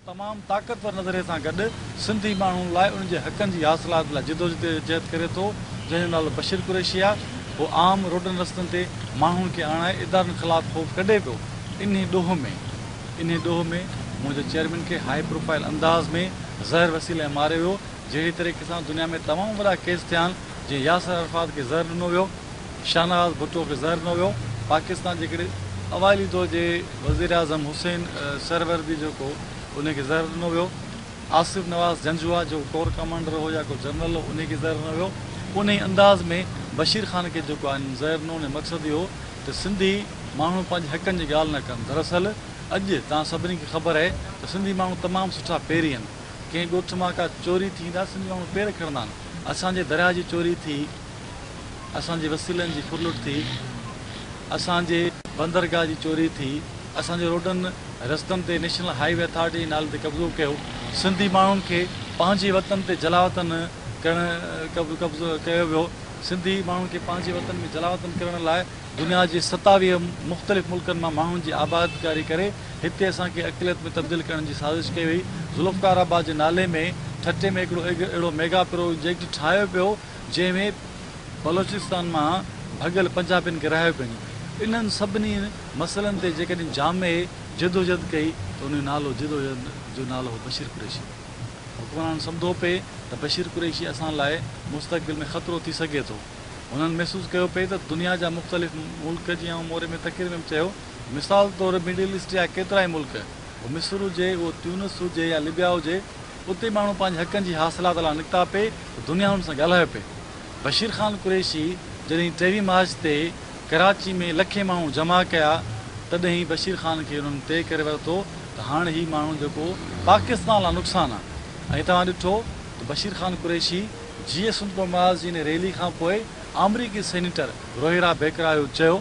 تمام طاقتور نظريي سان گڏ سنڌي ماڻهن لاء انهن جي حقن جي حاصلات لاء جدوجهد ڪري ٿو جنهن جو نالو بشير قريشي آهي. هو عام روڊن رستن تي ماڻهن کي آڻائي ادارن خلاف خوف ڪڍي پيو. انهي ڏوهه ۾ انهي ڏوهه ۾ منهنجي چيئرمين کي هائي پروفائيل انداز ۾ زهر وسيلي ماريو ويو. جهڙي طريقي سان دنيا ۾ تمام وڏا ڪيس ٿيا آهن جيئن ياسر عرفات کي زهر ڏنو ويو، شاهنواز ڀٽو کي زهر ڏنو ويو، پاڪستان جي هڪڙي اوائلي دور جي وزيراعظم حسين سهروردي جيڪو انهي کي زهر ڏنو ويو، آصف نواز جنجوعا جيڪو ڪور ڪمانڊر هو يا ڪو جنرل هو انهي کي زهر ڏنو ويو، انهي انداز ۾ بشير خان کي جيڪو آهن زهر ڏنو انهي مقصد اهو هو ته سنڌي ماڻهو پنهنجي حقن جي ڳالهه نه ڪن، دراصل اڄ توهان سڀني کي خبر آهي ته سنڌي ماڻهو تمام سٺا پيري آهن. ڪنهن ڳوٺ مان ڪا چوري ٿي ته سنڌي ماڻهو پير کڻندا آهن. اسان جي درياهه جي چوري ٿي، اسان جي وسيلن جي ڦرلٽ ٿي، اسان جي بندرگاهه جي چوري ٿي، اسان جي روڊن رستن تي نيشنل هاء وي اٿارٽي جي نالي تي قبضو ڪيو، سنڌي ماڻهن کي پنهنجي وطن تي جلاوطن ڪرڻ قبضو ڪيو ويو، سنڌي ماڻهن کي پنهنجي وطن ۾ جلاوطن ڪرڻ لاء دنيا جي 27 مختلف ملڪن مان ماڻهن جي آبادڪاري ڪري هتي اسان کي اقليت ۾ تبديل ڪرڻ جي سازش ڪئي وئي. ذوالفقار آباد جي نالي ۾ ٺٽي ۾ هڪڙو اهڙو ميگا پروجيڪٽ ٺاهيو پيو جنهن ۾ بلوچستان مان ڀڳل پنجابين کي رهايو پيو وڃي. انهن سڀني مسئلن تي جيڪڏهن جامع جدوجهد ڪئي ته ان جو نالو جدوجهد جو نالو هو بشير قريشي. حڪمرانن سمڌو پئي ته بشير قريشي اسان لاء مستقبل ۾ خطرو ٿي سگهي ٿو. هنن محسوس ڪيو پئي ته دنيا جا مختلف ملڪ جيئن آئون موري ۾ تقرير ۾ به چيو مثال طور مڊل ايسٽ جا ڪيترائي ملڪ، اهو مصر هجي، اهو تيونس هجي يا لبيا هجي، اتي ماڻهو پنهنجي حقن جي حاصلات لاء نڪتا پئي ته دنيا انهن سان ڳالهايو پئي. بشير خان قريشي جڏهن 23 مارچ تي ڪراچي ۾ لکين ماڻهو جمع ڪيا تڏهن بشير خان کي انهن طئي ڪري ورتو ته هاڻ هي ماڻهو جيڪو پاڪستان لاء نقصان آهي ۽ توهان ڏٺو ته بشير خان قريشي جيئي سنڌ پرماز جي ان ريلي کان پوء آمريڪي سينيٽر روهيرا بيڪرايو چيو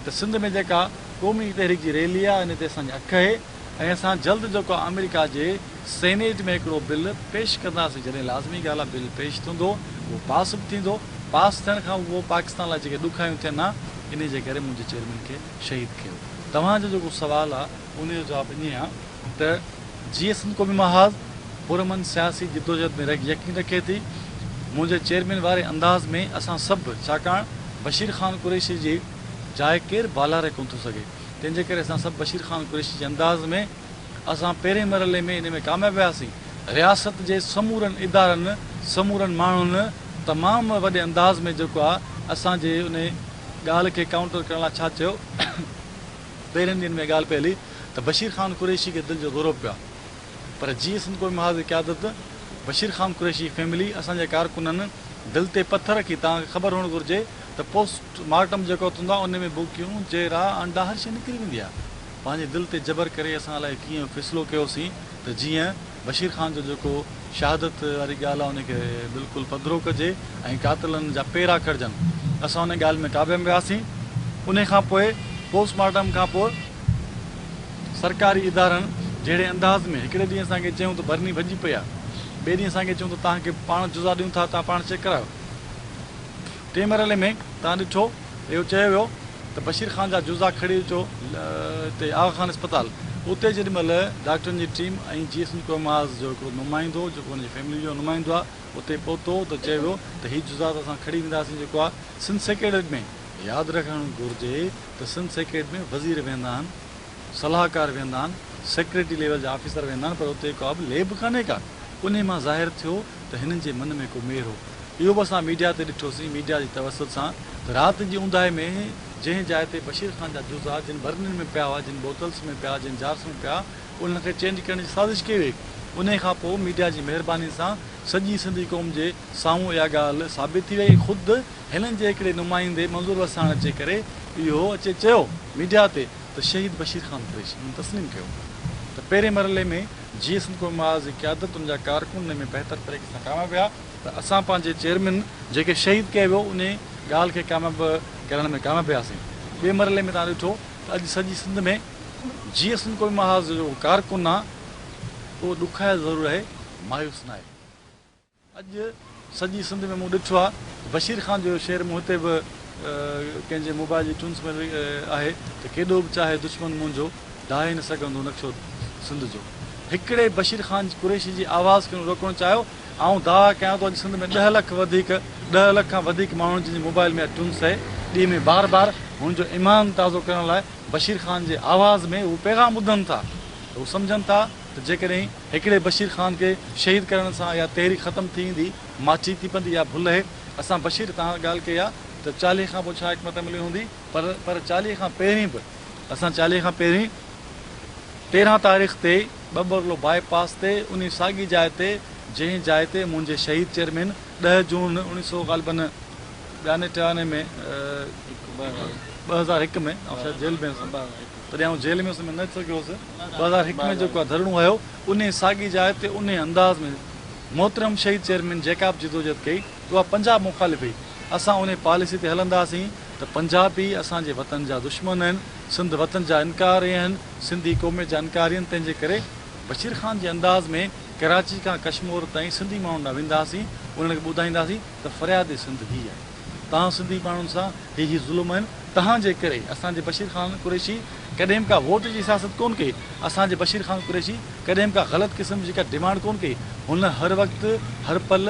ته سنڌ ۾ جيڪا قومي تحريڪ جي ريلي آهي ان تي اسان جي اک آهي ۽ اسان جلد جيڪو آمريڪا جي سينيٽ ۾ هڪڙو بل پيش ڪنداسين جڏهن لازمي ڳالهه آهي بل پيش ٿيندو اهو پاس به ٿيندو پاس ٿيڻ کان پوء پاڪستان لاء جيڪي ڏکايون ٿين ها انهي جي ڪري منهنجي چيئرمين کي شهيد ڪيو توهان جو جيڪو سوال آهي انهي جو جواب ائين آهي ته جيئي سنڌ قومي محاذ پرامن سياسي جدوجهد ۾ يقين رکي ٿي. منهنجي چيئرمين واري انداز ۾ اسان سڀ ڇاڪاڻ بشير خان قريشي جي جاء ڪير والاري ڪونه ٿو سگهي تنهن جي ڪري اسان سڀ بشير خان قريشي جي انداز ۾ اسان پهرين مرحلي ۾ ان ۾ ڪامياب وياسين. رياست جي سمورن ادارن سمورن ماڻهن تمام وڏي انداز ۾ جيڪو آ اسان جي ان ڳالهه کي ڪائونٽر ڪرڻ لاء ڇا چيو پهرين ڏينهن ۾ ڳالهه پئي هلي ته بشير خان قريشي کي دل جو دورو پيو آهي پر جيئي سنڌ قومي محاذ جي قيادت بشير خان قريشي فيملي اسان جي ڪارڪنن دل تي پٿر رکي توهان کي خبر هئڻ گهرجي ته پوسٽ مارٽم جيڪو ٿيندو آهي ان ۾ بوڪيون جيرا آنڊا هر شيء نڪري ويندي آهي پنهنجي دل تي جبر ڪري اسان الائي ڪيئن فيصلو ڪيوسين ته جيئن بشير خان جو جيڪو شهادت واري ڳالهه آهي ان کي بلڪل پڌرو ڪجي ۽ قاتلن جا پيرا کڙجن. اسان ان ڳالهه ۾ ڪامياب وياسين. انهي کان پوء پوسٽ مارٽم کان پوء سرڪاري ادارن جهڙي انداز ۾ هڪڙي ڏينهن اسان کي چيائون ته برني ڀڄي پئي آهي، ٻئي ڏينهن اسان کي چيائون ته توهان کي پاڻ جزا ڏيون ٿا توهان پاڻ چيڪ ڪرايو. ٽئين مرحلي ۾ توهان ڏٺو اهو چيو ويو ته بشير خان جا جزا کڻي اچو هتي آغا خان اسپتال اتي جيڏي مهل ڊاڪٽرن جي ٽيم ۽ جي سنڌ قومي محاذ جو هڪڙو نمائندو جيڪو ان جي فيملي جو نمائندو آهي اتي پهتو ته چيو ويو ته هي جزا ته اسان کڻي وينداسين جيڪو آهي سنڌ سيڪريٽريٽ ۾ ياد رکڻ گهرجي ته سنڌ سيڪريٽريٽ ۾ وزير ويهندا آهن صلاحڪار ويهندا آهن سيڪريٽري ليول جا آفيسر ويهندا آهن پر اتي ڪا به ليب ڪانهي ڪا انهي مان ظاهر ٿيو ته هنن جي من ۾ ڪو مير هو. اهو به اسان ميڊيا تي ڏٺوسين، ميڊيا جي توسط سان ته رات جي اونداهي ۾ جنهن جاء تي بشير خان جا جزا جن برنين ۾ پيا هئا، جن بوتلز ۾ پيا، جن جارس ۾ پيا، انهن کي چينج ڪرڻ جي سازش ڪئي وئي. انهي کان پوء ميڊيا جي مهرباني سان سڄي سنڌي قوم جي سامهون اها ڳالهه ثابت ٿي وئي. خود هنن جي هڪڙي نمائندي منظور وساڻ اچي ڪري اهو اچي چيو ميڊيا تي ته شهيد بشير خان قريشي هن تسليم ڪيو ته پهرين مرحلي ۾ جيئي سنڌ قومي محاذ جي قيادت ان جا ڪارڪن ان ۾ بهتر طريقي سان ڪامياب ويا ته اسان پنهنجي چيئرمين جيڪي شهيد ڪيو ويو انهي ڳالهه کي ڪامياب ڪرڻ ۾ ڪامياب وياسين. ٻئي مرحلي ۾ توهان ڏٺو ته اڄ سڄي سنڌ ۾ جيئي سنڌ قومي محاذ جو جيڪو ڪارڪن آ اهو ڏکايل ضرور آهي مايوس ناهي. اڄ سڄي سنڌ ۾ مون ڏٺو آهي ته بشير خان جو اهو شعر مون هتي به ڪنهن جي موبائل جي ٽيونس ۾ آهي ته ڪيڏو به چاهي دشمن منهنجو ڊاهي نه سگهندو نقشو سنڌ جو. هڪڙي بشير خان قريشي جي آواز کي هن روڪڻ چاهيو. آئون دعويٰ ڪيان ٿو اڄ سنڌ ۾ ڏهه لک وڌيڪ ڏهه لک کان وڌيڪ ماڻهن جن جي موبائل ۾ اها ٽيونس آهي ڏينهن ۾ بار بار هن جو ايمان تازو ڪرڻ لاء بشير خان جي آواز ۾ هو پيغام ٻڌن ٿا ته هو سمجهن ٿا ته جيڪڏهن هڪڙي بشير خان کي شهيد ڪرڻ سان اها تحريڪ ختم ٿي ويندي ماٺي ٿي پوندي اها ڀل اهي. اسان بشير توهان ڳالهه ڪئي آهي ته 40 کان پوء ڇا حڪمت عملي هوندي پر پر 40 کان پهرين به اسان 40 کان پهرين 13 تاريخ تي ٻٻرلو باء پاس تي انهي ساڳي جاء تي جنهن جاء تي منهنجي شهيد چيئرمين 10 جون اڻيهه سو غالباً 92 93 ۾ 2001 ۾ آئون شايد جيل ۾ هوس تڏهن آئون جيل ۾ هوس ۾ نه اچي سگهيو هوس 2001 ۾ جيڪو آ ڌرڻو هنيو انهي ساڳي جاء تي انهي انداز ۾ محترم شهيد چيئرمين جيڪا به جدوجهد ڪئي اها پنجاب مخالف هئي اسان انهي پاليسي تي هلنداسين ته پنجابي اسان جي وطن جا دشمن آهن سنڌ وطن جا انڪاري آهن، سنڌي قوميت جا انڪاري آهن، تنهن جي ڪري بشير خان جي انداز ۾ ڪراچي کان ڪشمور تائين سنڌي ماڻهن ڏانهن وينداسين، انهن کي ٻڌائينداسين ته فرياد سنڌ هي آهي، توهان سنڌي ماڻهن سان هي هي ظلم آهن، توهان جي ڪري اسان جي بشير خان قريشي ڪڏهن به ڪا ووٽ جي سياست ڪونه ڪئي، اسان جي بشير خان قريشي ڪڏهن به ڪا غلط قسم جي ڪا ڊمانڊ ڪونه ڪئي، هن هر وقت هر پل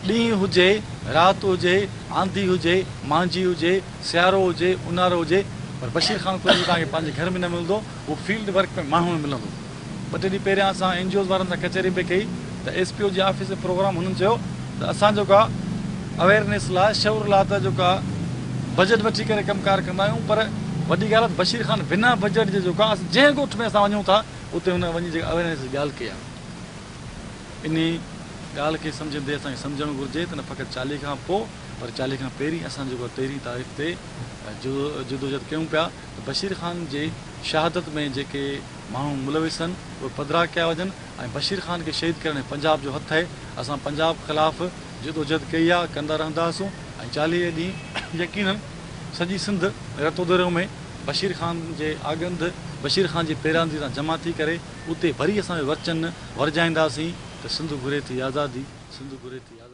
ڏينهن هجي، رات هجي، آنڌي هجي، مانجهي هجي، سيارو هجي، اونهارو هجي، پر بشير خان قريشي توهان کي پنهنجي گهر ۾ نه ملندو، هو فيلڊ ورڪ ۾ ماڻهن ۾ ملندو. ٻه ٽي ڏينهن پهريان اسان اين جي اوز وارن سان ڪچهري پئي ڪئي ته ايس پي او جي آفيس ۾ پروگرام هنن چيو ته اسان جيڪو آ اويرنيس لاء شعور لاء ته جيڪو آ بجيٽ وٺي ڪري ڪم ڪار ڪندا آهيون پر وڏي ڳالهه آ ته بشير خان بنا بجيٽ جي جيڪو آ جنهن ڳوٺ ۾ اسان وڃون ٿا اتي هن وڃي جيڪا اويرنيس جي ڳالهه ڪئي آ. انهي ڳالهه کي سمجهندي اسان کي سمجهڻ گهرجي ته نه فقط 40 کان پوء پر 40 کان پهرين اسان جيڪو 13 تاريخ تي جدوجهد ڪيون پيا ته بشير خان جي شهادت ۾ جيڪي ماڻهو ملوث آهن اهي پڌرا ڪيا وڃن ۽ بشير خان کي شهيد ڪرڻ ۾ پنجاب جو هٿ آهي اسان پنجاب خلاف جدوجهد ڪئي آهي ڪندا رهنداسون ۽ 40 ڏينهن يقينن سڄي سنڌ رتوديرو ۾ بشير خان جي آڳنڌ بشير خان جي پيراندي تان جمع ٿي ڪري اتي وري اسان اهي ورچن ورجائينداسين ته سنڌ گهري ٿي آزادي، سنڌ گهري ٿي آزادي.